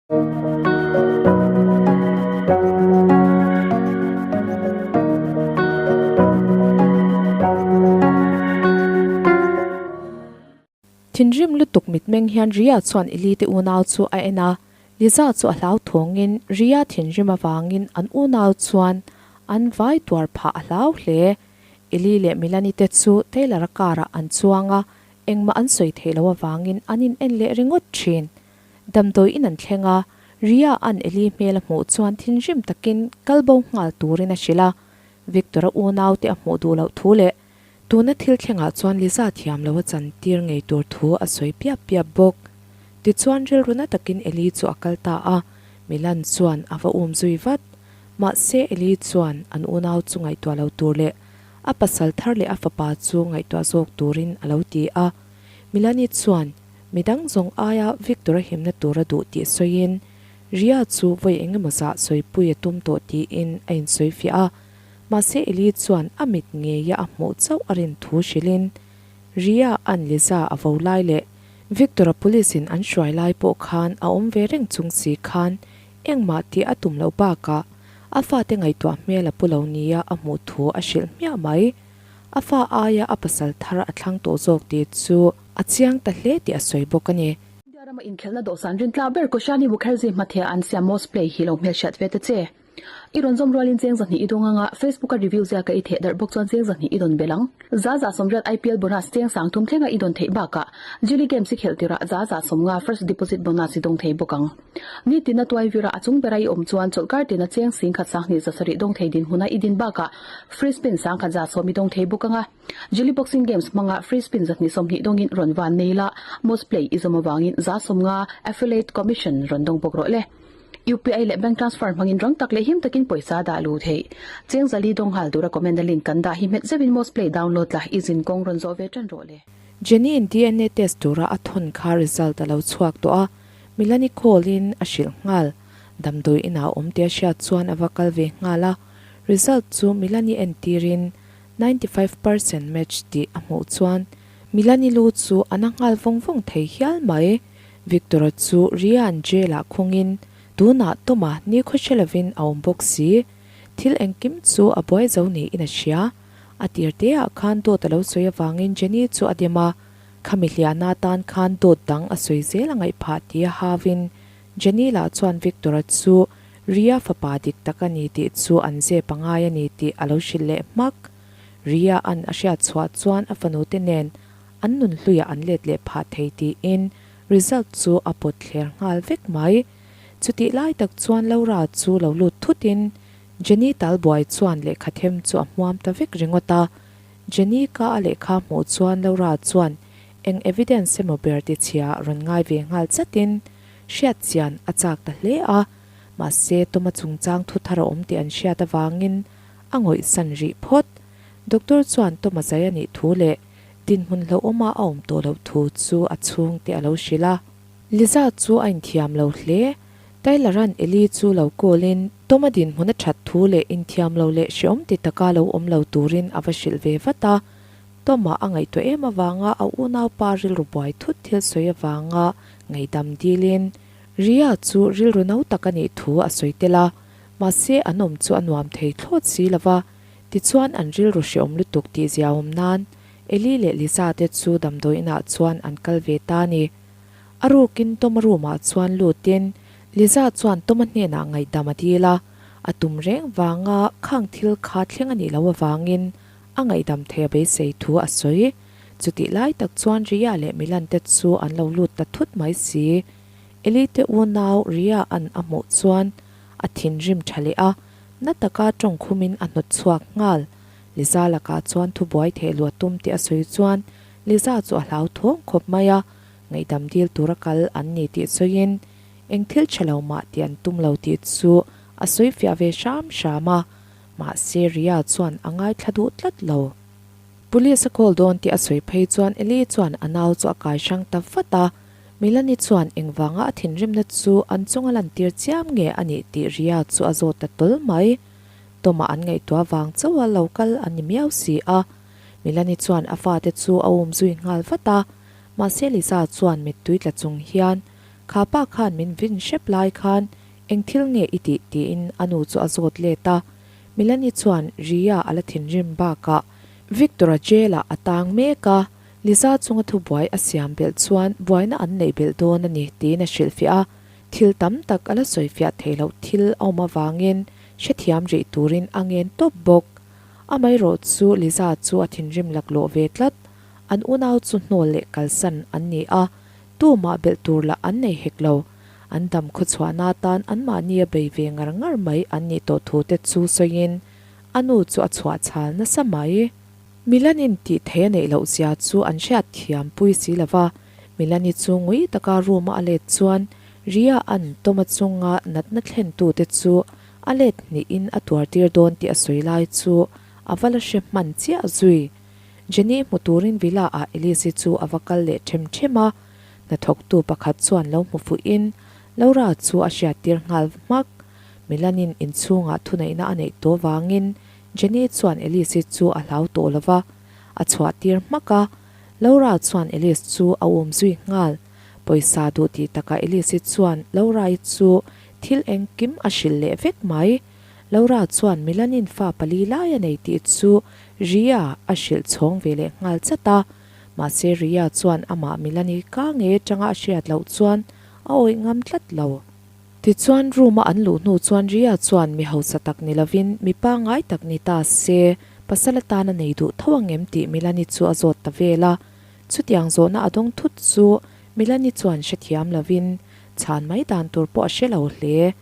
Thinrim lutuk mitmeng hian Ria chuan Eli te unau chu a en a, Liza chu a hlauthawngin Ria thinrim avangin an unau chuan an vai tuar phah a hlau hle. Eli leh Milani te chu Taylor-a car-ah an chuang a, engmah an sawi theih loh avangin an in en leh ringawt thin. Damdawi in an thleng a, Ria an Eli hmel a hmuh chuan thinrim takin kal bo nghal turin a hrilh a, Victor-a unau te a hmuh duh loh thu leh tuna thil thlengah chuan Liza thiam lo a chan tir ngei tur thu a sawi piap piap bawk. Tichuan rilru na takin Eli chu a kal ta a, Milan chuan a va um zui vat. Mahse Eli chuan an unau chu ngaihtuah lo tur leh a pasal thar leh a fapa chu ngaihtuah zawk turin a lo ti a. Milani chuan midang zawng aia Victor-a himna tur a duh tih sawiin Ria chu vawi eng emaw zah sawipui a tum tawh tiin a insawifiah a. Mahse Eli chuan a mit ngeia a hmuh chauh a rin thu hrilhin Ria an Liza a vo lai leh Victor-a police-in an hruai lai pawh khan a awm ve reng chung si khan engmah tih a tum loh bakah a fate ngaihtuah hmel a pu lo nia a hmuh thu a hrilh hmiah mai. A fa aia a pasal thar a thlang tawh zawk tih chu a chiang ta hle tih a sawi bawk a ni. India rama inkhelhna dawhsan rintla ber Koshani Mukherjee hmatheh an siam Most Play hi lo hmelhriat ve ta che. I rawn zawm rualin cheng zahnih i dawng anga Facebook a review ziaka i theh darh bawk chuan cheng zahnih i dawn belh ang. Za za sawmriat IPL bonus cheng sang thum thlenga i dawn theih bakah Jilly Games i khelh tirah za za sawmnga first deposit bonus i dawng thei bawk ang. Nitin a tuai virah a chung bera i awm chuan chawlhkar tina cheng sing khat sanghnih za sarih dawng thei dinhmuna i din bakah free spin sangkhat za sawm i dawng thei bawk anga Jilly Boxing Games hmanga free spin zahnih sawmhnih dawngin rawn van nei la most play i zawm avangin za sawmnga affiliate commission rawn dawng bawk rawh le. UPI leh bank transfer hmangin rang tak leh him takin pawisa dah luh theih. Cheng zali dawng nghal tura comment a link kan dah hi hmet zeuhin most play download la i zin kawng rawn zawh ve tan rawh le. Jenny-in DNA test tura a thawn kha result a lo chhuak tawh a, Milani call in a hrilh nghal. Damdawi inah a awm tih a hriat chuan a va kal ve nghal a, result chu Milani entirin 95% match tih a hmuh chuan Milani lu chu a na nghal vawng vawng thei hial mai. Victor-a chu Rian jail-ah khungin tunah Toma nikhaw hre lovin a awm bawk si. Thil engkim chu a buai zo niin a hria. A tir teah khan dawt a lo sawi avangin Jenny chu a dem a, khami hliahna atan khan dawt dang a sawi zel a ngaih phah tih a hauin Jenny lah chuan Victor-a chu Ria fapa dik tak a ni tih chu an zep a ngai a ni tih a lo hrilh leh hmak. Ria an a hriat chhuah chuan a fanute nen An nun hluiah an let leh phah thei tiin result chu a pawt thler nghal vek mai. Chutih lai tak chuan Laura chu lo lut thutin Jenny talbuai chuan lehkha them chu a hmuam ta vek ringawt a. Jenny ka a lehkha hmuh chuan Laura chuan eng evidence emaw ber ti chhia rawn ngai ve nghal chatin hriat chian a chak ta hle a. Mahse Toma chungchang thu thar a awm tih an hriat avangin a ngawihsan rih phawt. Doctor chuan Toma zai a nih thu leh Dinhmun hlauhawma a awm tawh loh thu chu a chhungte a lo hrilh a. Liza chu a inthiam lo hle. Taylor-a'n Eli chu lo call-in Tom-a dinhmun a that thu leh inthiam lo leh hreawm ti taka lo awm lo turin a va hrilh ve vat a. Tom-a a ngaihtuah em avanga a unaupa rilru buai thut thil sawi avanga ngaihdam dilin Ria chu rilru no tak a nih thu a sawi tel a. Mahse an awm chu a nuam thei thlawt si lo va. Tichuan an rilru hreawm lutuk tih ziaawm nan Eli leh Lisa te chu damdawi inah chuan an kal ve ta a ni. A rukin Toma room ah chuan lutin Lisa chuan Toma hnenah ngaihdam a dil a, a tum reng vanga khang thil kha thleng a nih loh avangin a ngaihdam thei a beisei thu a sawi. Chutih lai tak chuan Ria leh Milan te chu an lo lut ta thut mai si. Eli te unau Ria an a hmuh chuan a thinrim tha leh a, Na taka tawng khumin a hnawt chhuak nghal. Liza lakah chuan thubuai theh luah tum tih a sawi chuan Liza chu a hlau thawng khawp mai a, ngaihdam dil tura kal an ni tih sawiin eng thil tha lo mah tih an tum lo tih chu a sawi fiah ve hram hram a, mahse Ria chuan a ngaithla duh tlat lo. Police a call dawn tih a sawi phei chuan Eli chuan a nau chu a kai hrang ta vat a, Milani chuan engvanga a thinrimna chu an chunga lantir chiam nge a nih tih Ria chu a zawt ta tawl mai. Toma an ngaihtuah vang chauha lo kal a ni miau si a. Milani chuan a fate chu a um zui nghal vat a, mahse Liza chuan mittui tla chung hian Kha pa khan min vin hrep lai khan eng thil nge i tih tiin a nu chu a zawt let a. Milani chuan Ria a la thinrim bakah Victor-a jail-ah a tang mek a, Liza chunga thubuai a siam belh chuan buaina an neih belh dawn a ni tiin a hrilhfiah a. Thil tam tak a la sawifiah theih loh thil a awm avangin hrethiam rih turin a ngen tawp bawk. Amaherawh chu Liza chu a thinrim laklawh ve tlat. An unau chu hnawl leh kalsan an ni a, tumah belh tur lah an nei hek lo. An dam khawchhuahna atan anmahnia bei ve ngar ngar mai an nih tawh thu te chu sawiin a nu chu a chhuah chhal nasa mai. Milanin tih thei a neih loh zia chu an hriat thiam pui si lo va, Milani chu ngui taka room-a a let chuan Ria an Toma chunga natna thlentute chu a let hnihin a tuartir dawn tih a sawi lai chu a va la hre hman chiah zui. Jenny hmu turin villa ah Elise-i chu a va kal leh them them a, hnathawktu pakhat chuan lo hmu fuhin Laura chu a hriattir nghal hmak. Milanin inchhungah thuneihna a neih tawh vangin Jenny chuan Elise-i chu a hlau tawh lo va, a chhuahtir hmak a. Laura chuan Elise chu a um zui nghal. Pawisa duh tih takah Elise-i chuan Laura-i chu thil engkim a hrilh leh vek mai. Laura chuan Milanin fa pali lai a nei tih chu Ria a hrilh chhawng ve leh nghal chat a. Mahse Ria chuan amah Milani ka nge atanga a hriat loh chuan a awih ngam tlat lo. Tichuan room a an luh hnu chuan Ria chuan mi hausa tak ni lovin mi pangngai tak ni ta se pasal atan a nei duh tho ang em tih Milani chu a zawt ta vel a. Chutiang zawhna a dawng thut chu Milani chuan hrethiam lovin chhan mai dan tur pawh a hre lo hle.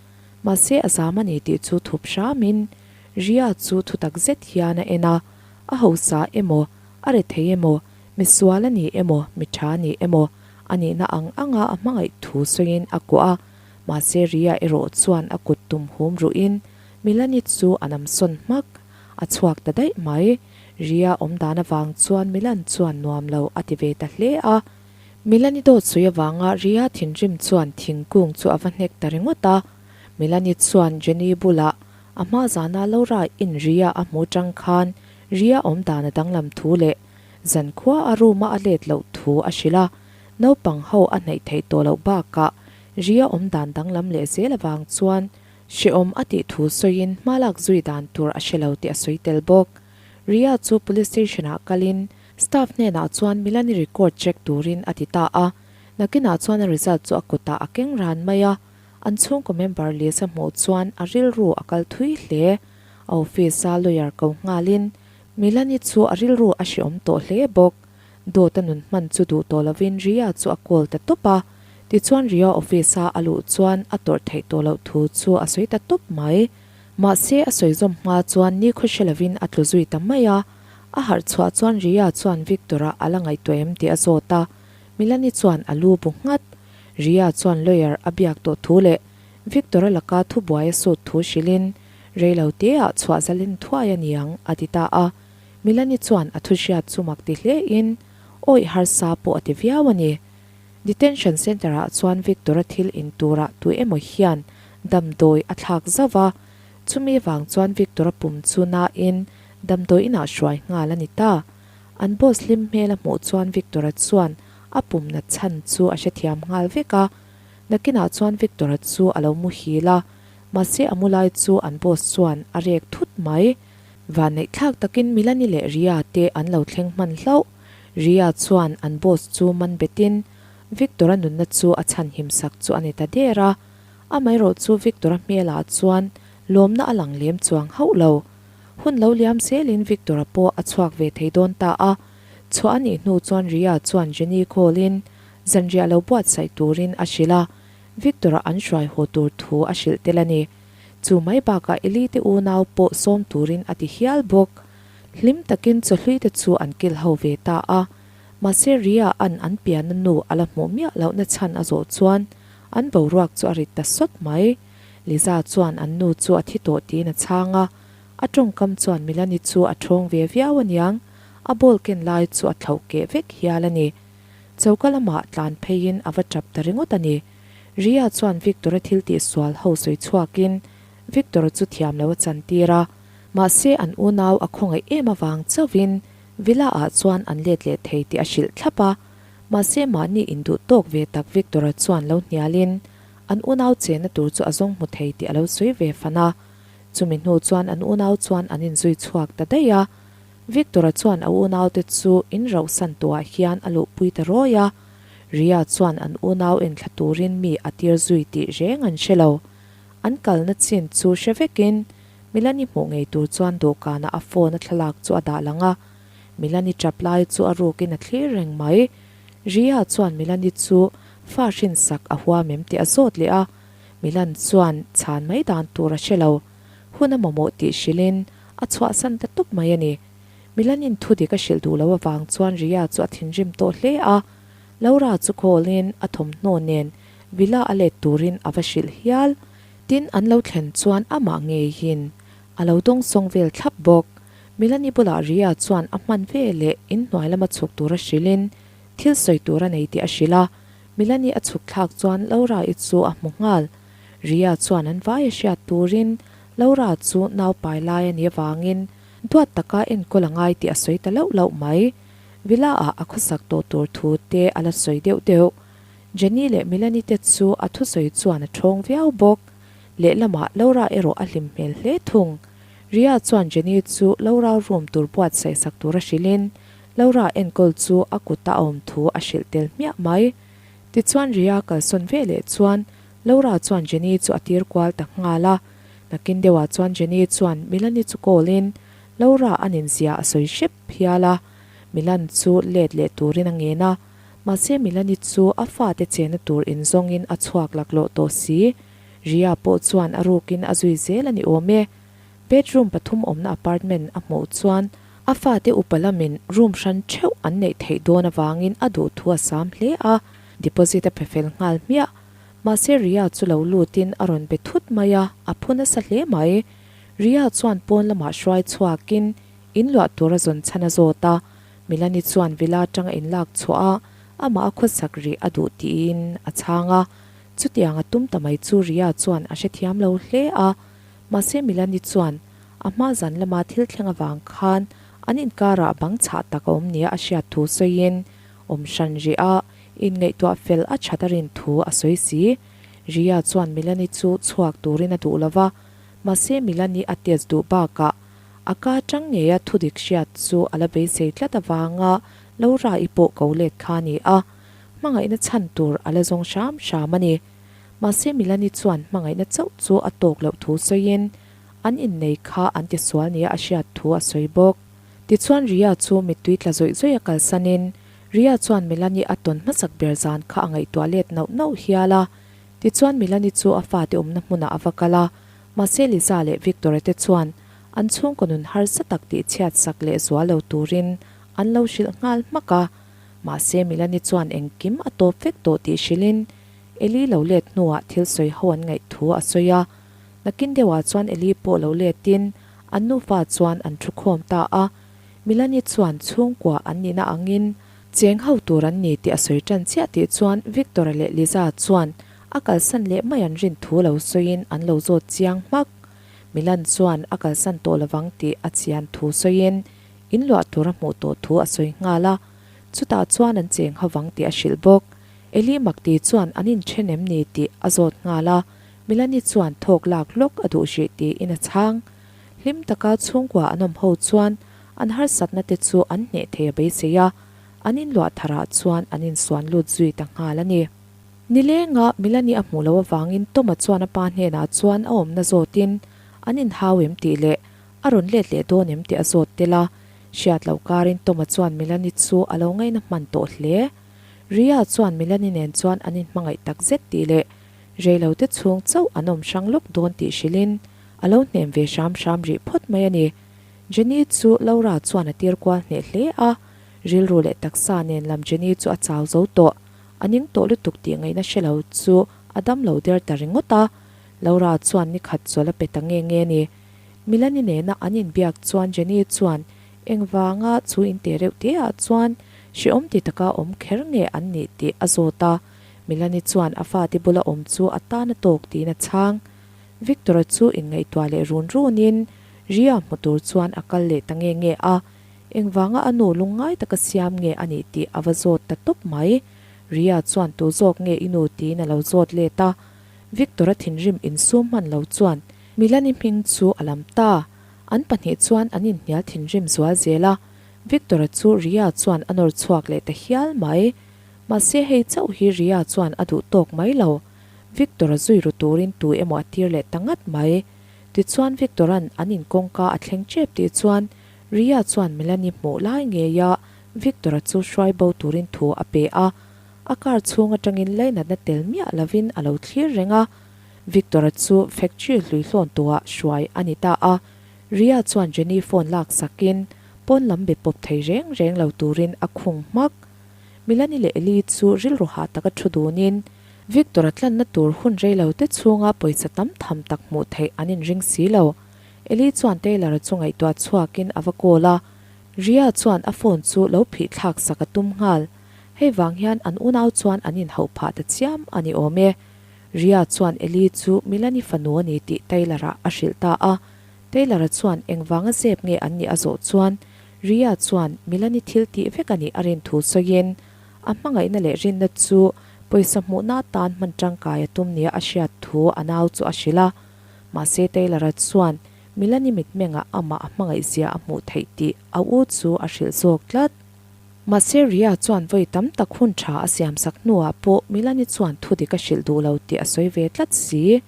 Mahse a zam a ni tih chu thup hramin Ria chu thutak zet hian a en a, a hausa emaw, a rethei emaw, mi sual a ni emaw, mi tha a ni emaw, a nihna ang anga a hmangaih thu sawiin a kuah a, mahse Ria erawh chuan a kut tum hum ruhin Milani chu a namsawn hmak, a chhuak ta daih mai. Ria awm dan avang chuan Milan chuan nuam lo a ti ve ta hle a. Milani dawt sawi avanga Ria thinrim chuan thingkung chu a va hnek ta ringawt a. Milani chuan Jenny bulah a hma zana Laura in Ria a hmu tang khan Ria awm dan a danglam thu leh zankhua a room a a let loh thu a hrilh a. Naupang ho a hnaih theih tawh loh bakah Ria awm dan danglam leh zel avang chuan hrehawm a tih thu sawiin hma lak zui dan tur a hre lo tih a sawi tel bawk. Ria chu police station ah kalin Staff hnenah chuan Milani record check turin a ti ta a, nakinah chuan a result chu a kutah a keng ran mai a, an chhungkaw member list a hmuh chuan a rilru a kal thui hle. A office a lawyer ko nghalin Milani chu a rilru a hreawm tawh hle bawk. Dawt a nun hman chu duh tawh lovin Ria chu a call ta tawp a, tichuan Ria office a a luh chuan a tawrh theih tawh loh thu chu a sawi ta tawp mai. Mahse a sawi zawm hma chuan nikhaw hre lovin a tlu zui ta mai a. A harh chhuah chuan Ria chuan Victor-a a la ngaihtuah em tih a zawt a, Milani chuan a lu bu nghat. Ria chuan lawyer a biak tawh thu leh Victor-a laka thubuai a sut thu hrilhin reilo teah chhuah zalin thuai a niang a ti ta a. Milani chuan a thu hriat chu mak ti hle in awih harsa pawh a ti viau a ni. Detention Centre-ah chuan Victor-a thil in turah tu emaw hian damdawi a thlak zauh a, chumi vang chuan Victor-a pum chu nain Damdawi inah hruai nghal a ni ta. An boss hlim hmel a hmuh chuan Victor-a chuan a pumna chhan chu a hrethiam nghal vek a. Nakinah chuan Victor-a chu a lo muhil a, mahse a mu lai chu an boss chuan a rek thut mai. Vanneih thlak takin Milani leh Ria te an lo thleng hman hlauh. Ria chuan an boss chu man betin Victor-a nunna chu a chhanhim sak chu a ni ta der a. Amaherawh chu Victor-a hmelah chuan lawmna a lang lem chuang hauh lo. Hun lo liam zelin Victor-a pawh a chhuak ve thei dawn ta a, chhuah a nih hnu chuan Ria chuan Jenny call-in zanriah lo buatsaih turin a hrilh a, Victor-a an hruai haw tur thu a hrilh tel a ni. Chu mai bakah Eli te unau pawh sawm turin a ti hial bawk. Hlim takin chawhlui te chu an kil ho ve ta a, mahse Ria an an pianna nu a la hmuh miah lohna chhan a zawh chuan an boruak chu a rit ta sawt mai. Liza chuan an nu chu a thi tawh tiin a chhang a, a tawngkam chuan Milani chu a thawng ve viau aniang, a ball ken lai chu a thlauh keh vek hial a ni. Choka lamah tlan pheiin a va tap ta ringawt a ni. Ria chuan Victor-a thil tih sual ho sawi chhuakin Victor-a chu thiam lo a chantir a, mahse an unau a khawngaih em avang chauhin Villa-ah chuan an let leh thei tih a hrilh thlap a. Mahse mahni induh tawk ve tak Victor-a chuan lo hnialin an unau chenna tur chu a zawng hmu thei tih a lo sawi ve fan a. Chumi hnu chuan an unau chuan an inzui chhuak ta daih a. Victor-a chuan a unaute chu in rauhsan tuah hian a luhpui ta rawi a. Ria chuan an unau enthla turin mi a tir zui tih reng an hre lo. An kalna chin chu hre vekin Milani hmuh ngei tur chuan dawhkanah a phone a thlalak chu a dah lang a. Milani tap lai chu a rukin a thlir reng mai. Ria chuan Milani chu fa hrinsak a huam em tih a zawt leh a. Milan chuan chhan mai dan tur a hre lo. Hun a mamawh tih hrilhin a chhuahsan ta tawp mai a ni. Milanin thu dik a hrilh duh loh avang chuan Ria chu a thinrim tawh hle a. Laura chu call-in a thawmhnaw nen villa a let turin a va hrilh hial. Tin, an lo thlen chuan amah ngeiin a lo dawngsawng vel thlap bawk. Milani bulah Ria chuan a hman ve leh inhnuai lama chhuk tura hrilhin thil sawi tur a nei tih a hrilh a. Milani a chhuk thlak chuan Laura-i chu a hmu nghal. Ria chuan an vai a hriat turin Laura chu nau pai lai a nih avangin duat taka enkawl a ngai tih a sawi ta lauh lauh mai. Villa-ah a khawsak tawh tur thu te a la sawi deuh deuh. Jenny leh Melanie te chu a thusawi chuan a ṭhawng viau bawk. Lehlamah Laura erawh a hlim hmel hle thung. Ria chuan Jenny chu Laura room tur buatsaih sak tura hrilhin Laura enkawl chu a kuta a awm thu a hrilh tel hmiah mai. Tichuan Ria kalsawn ve leh chuan Laura chuan Jenny chu a tir kual ta nghal a. Nakin deuhah chuan Jenny chuan Melanie chu call in Laura a ninzia a sawi hrep hial a. Milan chu let leh turin a ngen a. Mahse Milani chu a fate chena tur inzawngin a chhuak laklawh tawh si. Ria pawh chuan a rukin a zui zel a ni awm e. Bedroom pathum awmna apartment a hmuh chuan a fate upa lamin room hran theuh an neih theih dawn avangin a duh thu a sam hle a, deposit a pe fel nghal hmiah. Mahse Ria chu lo lutin a rawn be thut mai a, a phu nasa hle mai. Ria chuan pawn lamah hruai chhuakin in luah tur a zawn chhan a zawt a, Milani chuan villa atanga inlak chhuah a, amah a khawsak rih a duh tiin a chhang a. Chutiang a tum ta mai chu Ria chuan a hrethiam lo hle a. Mahse Milani chuan a hma zan lama thil thleng avang khan an inkarah bang chhah tak a awm nia a hriat thu sawiin awm hran rih a, inngaihtuah fel a that a rin thu a sawi si. Ria chuan Milani chu chhuak turin a duh lo va, mahse Milani a test duh bakah A ka tang ngeia thudik hriat chu a la beisei tlat avanga Laura-i pawh ko let kha a ni a, hmangaihna chhan tur a la zawng hram hram a ni. Mahse Milani chuan hmangaihna chauh chu a tawk loh thu sawiin an innei kha an tisual nia a hriat thu a sawi bawk. Tichuan Ria chu mittui tla zawih zawih a kalsanin Ria chuan Milani a tawn hmasak ber zan kha a ngaihtuah let nauh nauh hial a. Tichuan Milani chu a fate awmna hmunah a va kal a, Mahse Liza leh Victor-a te chuan an chhungkaw nun harsa tak tih chhiat sak leh zual lo turin an lo hrilh nghal hmak a. Mahse Milani chuan engkim a tawp vek tawh tih hrilhin Eli lo let hnuah thil sawi ho an ngaih thu a sawi a. Nakin deuhah chuan Eli pawh lo letin an nufa chuan an thu khawm ta a. Milani chuan chhungkua an nihna angin cheng ho tur an ni tih a sawi tan chiah tih chuan Victor-a leh Liza chuan A kalsan leh mai an rin thu lo sawiin an lo zawt chiang hmak. Milan chuan a kalsan tawh lovang tih a chian thu sawiin in luah tur a hmuh tawh thu a sawi nghal a, chutah chuan an cheng havang tih a hrilh bawk. Eli Makti chuan an inthen em ni tih a zawt nghal a, Milani chuan thawk lak lawk a duh hrih tiin a chhang. Hlim taka chhungkua an awm ho chuan an harsatna te chu an hneh thei a beisei a, an inluah tharah chuan an insuan lut zui ta nghal a ni. Nilenga Milani a hmuh loh avangin Toma chuan a pa hnenah chuan a awmna zawtin an inhau em tih leh a rawn let leh dawn em tih a zawt tel a. Hriat loh karin Toma chuan Milani chu a lo ngaina hman tawh hle. Ria chuan Milani nen chuan an inhmangaih tak zet tih leh reilote chhung chauh an awm hrang lawk dawn tih hrilhin a lo hnem ve hram hram rih phawt mai a ni. Jenny chu Laura chuan a tir kual hneh hle a, rilru leh taksa nen lam Jenny chu a chau zo tawh. A ning tawh lutuk tih ngaihna hre lo chu a dam lo der ta ringawt a, Laura chuan ni khat chawl a pe ta nge nge ni. Milani nena an inbiak chuan Jenny chuan engvanga chu inte reuh te ah chuan hrehawm ti taka awm kher nge an nih tih a zawt a, Milani chuan a fate bula awm chu a tan a tawk tiin a chhang. Victor-a chu inngaihtuah leh run runin Ria hmu tur chuan a kal leh ta nge nge a. Engvanga a nu lungngai taka siam nge a nih tih a va zawt ta tawp mai. Ria chuan tu zawk nge i nu tiin a lo zawt let a. Victor-a thinrim insum hman lo chuan Milani hming chu a lam ta. An pahnih chuan an inhnial thinrim zual zel a, Victor-a chu Ria chuan a nawr chhuak leh ta hial mai. Mahse hei chauh hi Ria chuan a duh tawk mai lo. Victor-a zui ru turin tu emaw a tir leh ta ngat mai. Tichuan Victor-a'n an in kawngka a thleng tep tih chuan Ria chuan Melanie hmuh lai ngeia Victor-a chu hruai bo turin thu a pe a. A car chhung atangin lainatna tel miah lovin a lo thlir reng a. Victor-a chu factory hlui hlawn tuah hruai a ni ta a. Ria chuan Jenny phone lak sakin pawn lam be pawp thei reng reng lo turin a khung hmak. Milani leh Eli chu rilru hah taka thu dunin Victor-a tlanna tur hun rei lo te chhunga pawisa tam tham tak hmuh theih an inring si lo. Eli chuan Taylor-a chu ngaihtuah chhuakin a va call a, Ria chuan a phone chu lo phih thlak sak a tum nghal. Hei vang hian an unau chuan an inhauh phah ta chiam a ni awm e. Ria chuan Eli chu Milani fanu a ni tih Taylor-a a hrilh ta a. Taylor-a chuan engvanga zep nge an nih a zawh chuan Ria chuan Milani thil tih vek a nih a rin thu sawiin a hmangaihna leh rinna chu pawisa hmuhna atan hman tangkai a tum nia a hriat thu a nau chu a hrilh a. Mahse Taylor-a chuan Milani mitmengah amah a hmangaihzia a hmuh theih tih a u chu a hrilh zawk tlat. Mahse Ria chuan vawi tam tak hun tha a siamsak hnuah pawh Milani chuan thudik a hrilh duh lo tih a sawi ve tlat si.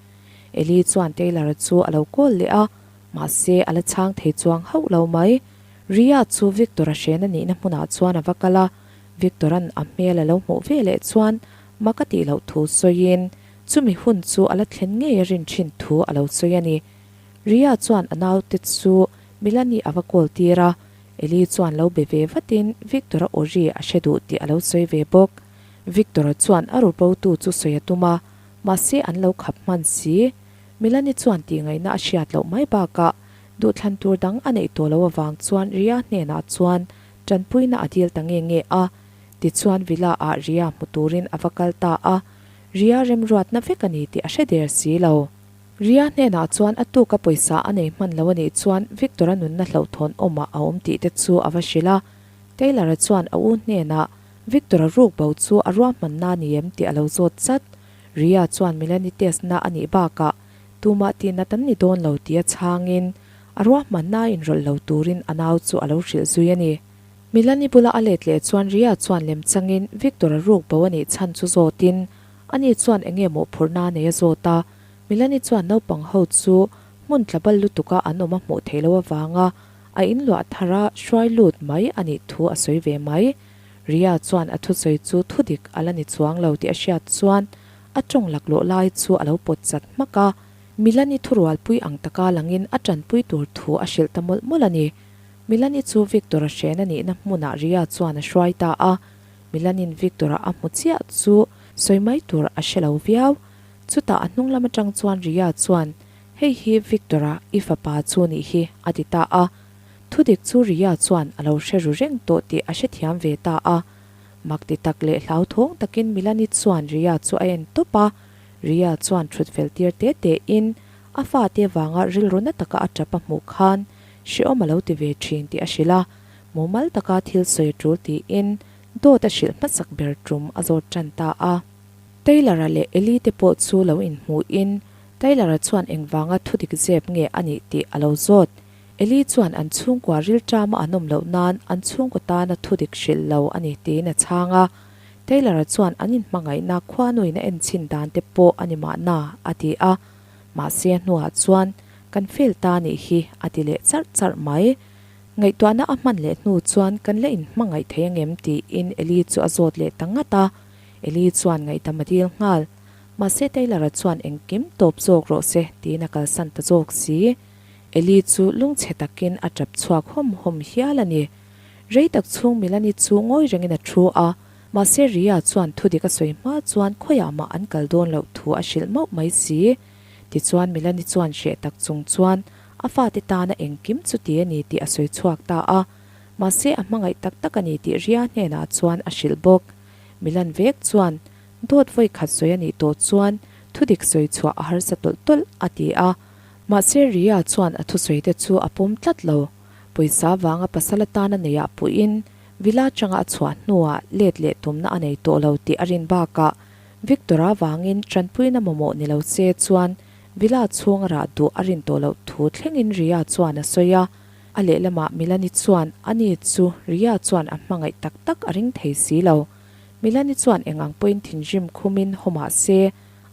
Eli chuan Taylor-a chu a lo call leh a, mahse a la chhang thei chuang hauh lo mai. Ria chu Victor-a hrena nihna hmunah chuan a va kal a, Victor-a'n a hmel a lo hmuh ve leh chuan mak a tih loh thu sawiin chumi hun chu a la thlen ngei a rin thin thu a lo sawi a ni. Ria chuan a naute chu Milani a va call tir a, Eli chuan lo be ve vatin Victor-a aw ri a hre duh tih a lo sawi ve bawk. Victor-a chuan a rubotu chu sawi a tum a, mahse an lo khap hman si. Milani chuan tihngaihna a hriat loh mai bakah duhthlan tur dang a neih tawh loh avang chuan Ria hnenah chuan tanpuina a dil ta nge nge a. Tichuan Villa ah Ria hmu turin a va kal ta a, Ria remruatna vek a ni tih a hre der si lo. Ria hnenah chuan a tuka pawisa a nei hman lo a nih chuan Victor-a nunna hlauhthawn awmah a awm tih te chu a va hrilh a. Taylor-a chuan a u hnenah Victor-a ruk bo chu a ruahmanna a ni em tih a lo zawt chat. Ria chuan Melanie test na a nih bakah tumah tih nat an ni dawn lo tia chhangin a ruahmanna a inrawlh lo turin a nau chu a lo hrilh zui a ni. Melanie bula a let leh chuan Ria chuan lem changin Victor-a ruk bo a nih chhan chu zawtin ani chuan eng nge mawhphurhna a nei a zawt a. Melanie chuan naupang ho chu hmun tla bal lutuka an awm a hmuh theih loh avanga a inluah thar a hruai lut mai a nih thu a sawi ve mai. Ria chuan a thusawi chu thudik a la ni chuang lo tih a hriat chuan a tawng laklawh lai chu a lo pawt chat hmak a. Milani thurualpui ang taka langin a tanpui tur thu a hrilh ta mawlh mawlh a ni. Milani chu Victor-a hren a nihna hmunah Ria chuan a hruai ta a. Milanin Victor-a a hmu chiah chu sawi mai tur a hre lo viau. Chutah a hnung lam atang chuan Ria chuan, Hei hi Victor-a i fapa chu nih hi, a ti ta a. Thudik chu Ria chuan a lo hre ru reng tawh tih a hrethiam ve ta a. Mak ti tak leh hlauthawng takin Milani chuan Ria chu a en tawp a. Ria chuan thut fel tir te te in a fate vanga rilru na taka a tap a hmuh khan hrehawm a lo ti ve thin tih a hrilh a. Mumal taka thil sawi a tul tiin dawt a hrilh hmasak ber tum a zawt tan ta a. Taylor-a leh Eli te pawh chu lo inhmuhin Taylor-a chuan engvanga thudik zep nge a nih tih a lo zawt. Eli chuan an chhungkua rilṭama an awm loh nan an chhungkaw tana thudik hrilh lo a ni tiin a chhang a. Taylor-a chuan an inhmangaihna khuanuin a enchhin dan te pawh a ni mahna a ti a. Mahse a hnuah chuan kan fail ta nih hi a ti leh charh charh mai. Ngaihtuahna a hman leh hnu chuan kan la inhmangaih thei angem tiin Eli chu a zawt leh ta ngat a. Eli chuan ngaihdam a dil nghal. Mahse Taylor-a chuan engkim tawp zawk rawh se tiin a kalsan ta zawk si. Eli chu lungchhe takin a tap chhuak hawm hawm hial a ni. Rei tak chhung Milani chu ngawi rengin a thu a, mahse Ria chuan thudik a sawi hma chuan khawiah mah an kal dawn loh thu a hrilh mauh mai si. Tichuan Milani chuan hreh tak chung chuan a fate tana engkim chu ti a ni tih a sawi chhuak ta a, mahse a hmangaih tak tak a ni tih Ria hnenah chuan a hrilh bawk. Milan vek chuan dawt vawi khat sawi a nih tawh chuan thudik sawi chhuah a harsa tawlh tawlh a ti a. Mahse Ria chuan a thusawi te chu a pawm tlat lo. Pawisa vanga pasal atana neiah puiin Villa atanga a chhuah hnuah let leh tumna a nei tawh lo tih a rin bakah Victor-a vangin tanpuina mamawh ni lo se chuan Villa chhung a rah duh a rin tawh loh thu thlengin Ria chuan a sawi a. A lehlamah Milani chuan ani chu Ria chuan a hmangaih tak tak a ring thei si lo. Milani chuan eng ang pawhin thinrim khumin haw mah se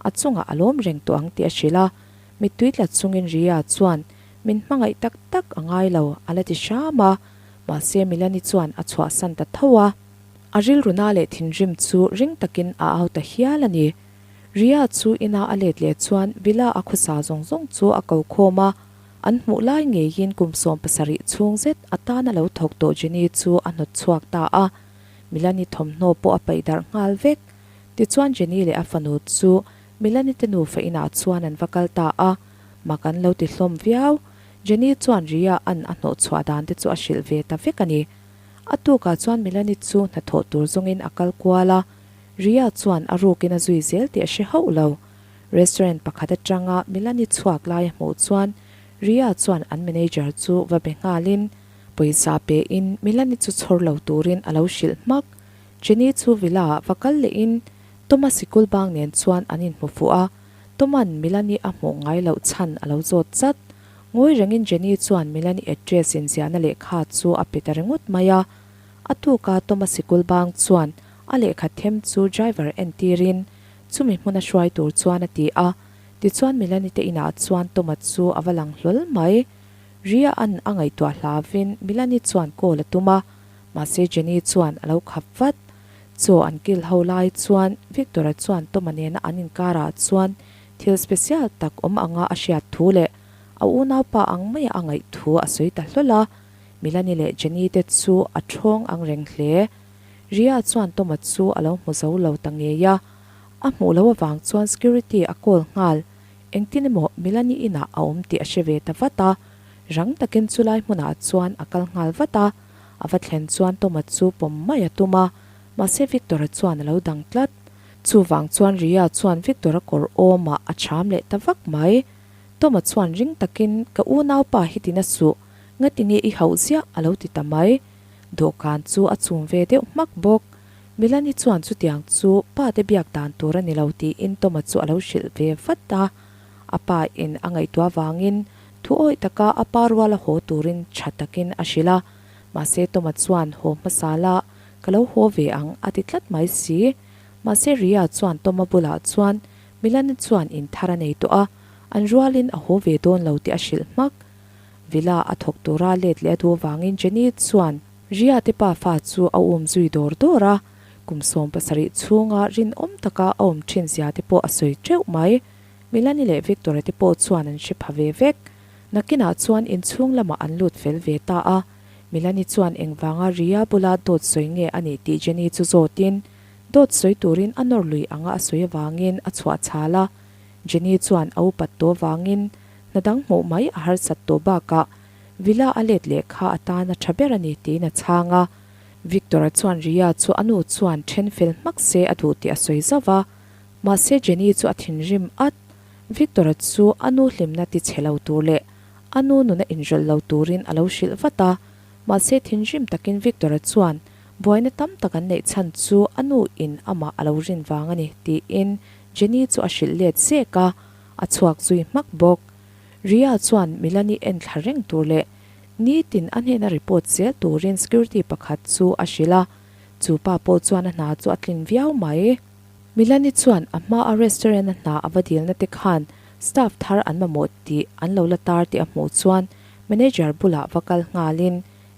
a chungah a lawm reng tawh ang tih a hrilh a. Mittui tla chungin Ria chuan min hmangaih tak tak a ngai lo a la ti hram a. Mahse Milani chuan a chhuahsan ta tho a. A rilruna leh thinrim chu ring takin a au ta hial a ni. Ria chu ina a let leh chuan Villa a khawsa zawng zawng chu a ko khawm a. An hmuh lai ngeiin kum 70 chhung zet atana lo thawk tawh Jenny chu a hnawt chhuak ta a. Milani thawmhnaw pawh a paih darh nghal vek. Tichuan Jenny leh a fanu chu Milani te nufa inah chuan an va kal ta a, mak an lo ti hlawm viau. Jenny chuan Ria an a hnawh chhuah dan te chu a hrilh ve ta vek a ni. A tukah chuan Milani chu hnathawh tur zawngin a kal kual a, Ria chuan a rukin a zui zel tih a hre hauh lo. Restaurant pakhat atanga Milani chhuak lai a hmuh chuan Ria chuan an manager chu va be nghalin pawisa pein Milani chu chhawr lo turin a lo hrilh hmak. Jenny chu villa ah va kal lehin Toma sikul bang nen chuan an inhmu fuh a, Toma'n Milani a hmuh ngai loh chhan a lo zawt chat. Ngawi rengin Jenny chuan Milani address inziahna lehkha chu a pe ta ringawt mai a. A tuka Toma sikul bang chuan a lehkha them chu driver entirin chumi hmuna hruai tur chuan a ti a. Tichuan Milani te inah chuan Toma chu a va lang hlawl mai. Ria an a ngaihtuah hlavin Milani chuan call a tum a, mahse Jenny chuan a lo khap vat. Chaw an kil ho lai chuan Victor-a chuan Toma nena an inkarah chuan thil special tak awm anga a hriat thu leh a unaupa ang maia a ngaih thu a sawi ta hlawl a. Milani leh Jenny te chu a thawng ang reng hle. Ria chuan Toma chu a lo hmu zo lo ta ngei a. A hmuh loh avang chuan security a call nghal. Engtin emaw Milani inah a awm tih a hre ve ta vat a. Rang takin chulai hmunah chuan a kal nghal vat a. A va thlen chuan Toma chu pawm mai a tum a, mahse Victor-a chuan a lo dang tlat. Chuvang chuan Ria chuan Victor-a kawr awmah a cham leh ta vak mai. Toma chuan ring takin, Ka unaupa hi tina suh, ngatinge i hauh ziah a lo ti ta mai. Dawhkan chu a chum ve deuh hmak bawk. Milani chuan chutiang chu pa te biak dan tur a ni lo tiin Toma chu a lo hrilh ve vat a. A pa in a ngaihtuah vangin Thu awih taka a pa ruala haw turin tha takin a hrilh a, mahse Toma chuan haw hmasa la, ka lo haw ve ang a ti tlat mai si. Mahse Ria chuan Toma bulah chuan Milani chuan in thar a nei tawh a, an rualin a haw ve dawn lo tih a hrilh hmak. Villa a thawk tura let leh a duh avangin Jenny chuan Ria te pa fa chu a um zui dawr dawr a, kum 70 chhunga rinawm taka a awm thin zia te pawh a sawi teuh mai. Milani leh Victor-a te pawh chuan an hre pha ve vek. Nakinah chuan inchhung lamah an lut fel ve ta a. Milani chuan engvanga Ria bula dawt sawi nge a nih tih Jenny chu zawtin, dawt sawi turin a nawr lui anga a sawi avangin a chhuah chhal a. Jenny chuan a upat tawh avangin hna dang hmuh mai a harsat tawh bakah Villa a let leh kha a tan a tha ber a ni tiin a chhang a. Victor-a chuan Ria chu a nu chuan then fel hmak se a duh tih a sawi zauh a. Mahse Jenny chu a thinrim at. Victor-a chu a nu hlimna ti chhe lo tur leh a nu nuna inrawlh lo turin a lo hrilh vat a. Mahse thinrim takin Victor-a chuan buaina tam tak an neih chhan chu a nu in amah a lo rin vang a ni tiin Jenny chu a hrilh let zek a, a chhuak zui hmak bawk. Ria chuan Milani en thla reng tur leh nitin a hnena report zel turin security pakhat chu a hrilh a, chu pa pawh chuan a hna chu a tlin viau mai. Milani chuan a hma a restaurant a hna a va dilna te khan staff thar an mamawh tih an lo la tar tih a hmuh chuan manager bulah va kal nghalin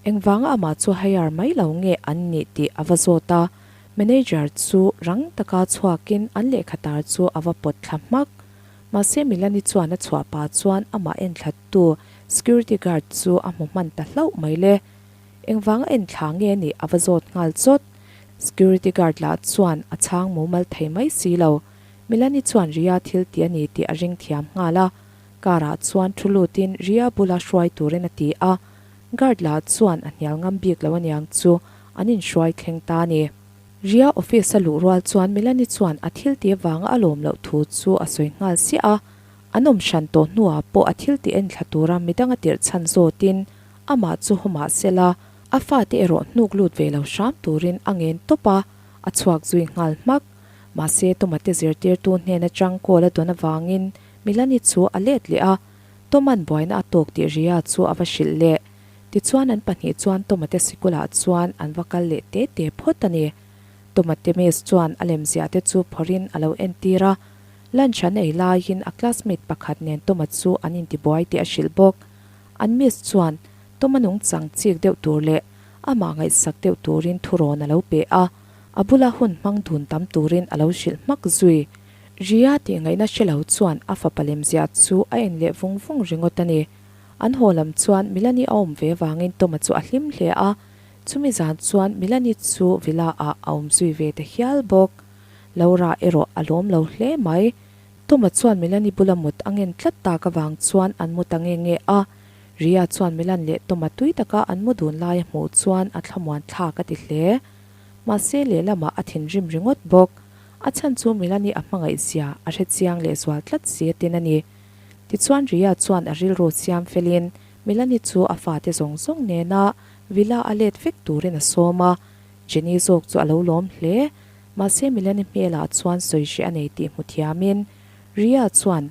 engvanga amah chu hire mai lo nge an nih tih a va zawt a, manager chu rang taka chhuakin an lehkha tar chu a va pawt thla hmak. Mahse Milani chuan a chhuah pah chuan amah enthlattu security guard chu a hmu hman ta hlauh mai le. Engvanga enthla nge nih a va zawt nghal chawt. Security guard lah chuan a chhang mumal thei mai si lo. Milani chuan Ria thil tih a ni tih a ring thiam nghal a. Car ah chuan thu lutin Ria bula hruai turin a ti a. Guard lah chuan a hnial ngam bik lo aniang chu an inhruai thleng ta a ni. Ria office a luh rual chuan Milani chuan a thil tih avanga a lawm loh thu chu a sawi nghal siah a. An awm hran tawh hnuah pawh a thil tih enthla tura midang a tirh chhan zawtin. Amah chu haw mah sela, a fate erawh hnuk lut ve lo hram turin a ngen tawp a, a chhuak zui nghal hmak. Mahse, Toma te zirtirtu hnen atang call a dawn avangin Milani chu a let leh a, Toma'n buaina a tawk tih Ria chu a va hrilh leh. Tichuan an pahnih chuan Toma te sikulah chuan an va kal leh te te phawt a ni. Toma te miss chuan a lemziah te chu phawrhin a lo entir a, lunch an ei laiin a classmate pakhat nen Toma chu an intibuai tih a hrilh bawk. An miss chuan Toma nungchang chik deuh tur leh amah ngaihsak deuh turin thurawn a lo pe a, a bula hun hmang dun tam turin a lo hrilh hmak zui. Ria tih ngaihna hre lo chuan a fapa lemziah chu a en leh vung vung ringawt a ni. An haw lam chuan Milani a awm ve vangin Toma chu a hlim hle a, chumi zan chuan Milani chu villa ah a awm zui ve ta hial bawk. Laura erawh a lawm lo hle mai. Toma chuan Milani bula mut a ngen tlat tak avang chuan an mu ta nge nge a. Ria chuan Milan leh Toma tui taka an mu dun lai a hmuh chuan a thlamuan thlak a ti hle. Mahse lehlamah a thinrim ringawt bawk. A chhan chu Milani a hmangaih zia a hre chiang leh zual tlat si a tin a ni. Tichuan Ria chuan a rilru siam felin Milani chu a fate zawng zawng nena villa a let vek turin a sawm a. Jenny zawk chu a lo lawm hle. Mahse Milani hmelah chuan sawi hreh a nei tih hmu thiamin Ria chuan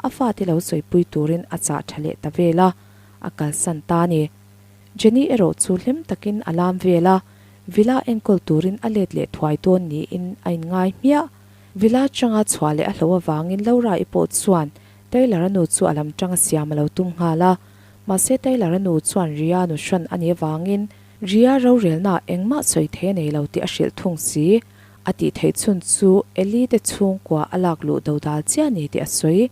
a fate lo sawipui turin a chah tha leh ta vel a, a kalsan ta a ni. Jenny erawh chu hlim takin a lam vel a, Villa enkawl turin a let leh thuai dawn niin a inngai hmiah. Villa changa chhuah leh a hlo avangin Laura-i pawh chuan Taylor-a nu chu a lam tanga siam a lo tum nghal a. Mahse Taylor-a nu chuan Ria nu hran a nih avangin Ria rorelnaah engmah sawi thei a nei lo tih a hrilh thung si. A tih theih chhun chu Ellie te chhungkua a lak luh dodal chiah a ni tih a sawi.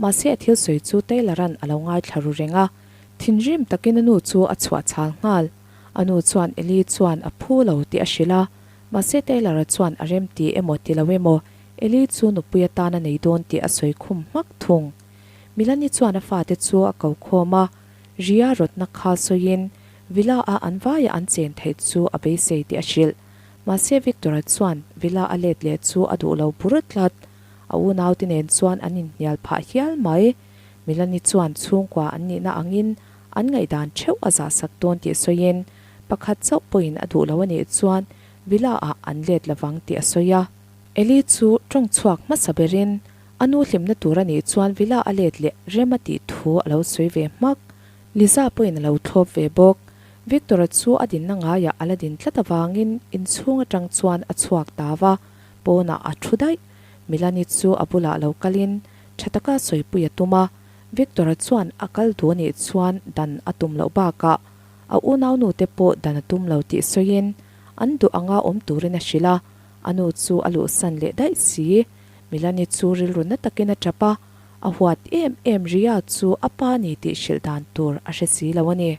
Mahse a thil sawi chu Taylor-a'n a lo ngaithla ru reng a. Thinrim takin a nu chu a chhuah chhal nghal. A nu chuan Ellie chuan a phu lo tih a hrilh a, mahse Taylor-a chuan a rem ti emaw ti lo emaw Ellie chu nupui atan a nei dawn tih a sawi khum hmak thung. Milani chuan a fate chu a ko khawm a, Ria rawtna kha sawiin Villa-a an vaia an chen theih chu a beisei tih a hrilh. Mahse Victor-a chuan Villa a let leh chu a duh lo bur tlat. A unaute nen chuan an inhnial phah hial mai. Milani chuan chhungkua an nihna angin an ngaihdan theuh a zahsak dawn tih sawiin pakhat chauh pawhin a duh lo a nih chuan Villa-ah an let lovang tih a sawi a. Eli chu tawng chhuak hmasa berin a nu hlimna tur a nih chuan Villa a let leh rem a tih thu a lo sawi ve hmak. Liza pawhin a lo thlawp ve bawk. Victor-a chu a dinna ngaiah a la din tlat avangin inchhung atang chuan a chhuak ta va, pawnah a thu daih. Milani chu a bulah lo kalin tha taka sawipui a tum a, Victor-a chuan a kal duh anih chuan dan a tum loh bakah a unaunu te pawh dan a tum lo tih sawiin an duh anga awm turin a hrilh a, a nu chu a luhsan leh daih si. Milani chu rilru na takin a tap a, a huat em em Ria chu a pa ni tih hrilh dan tur a hre si lo a ni.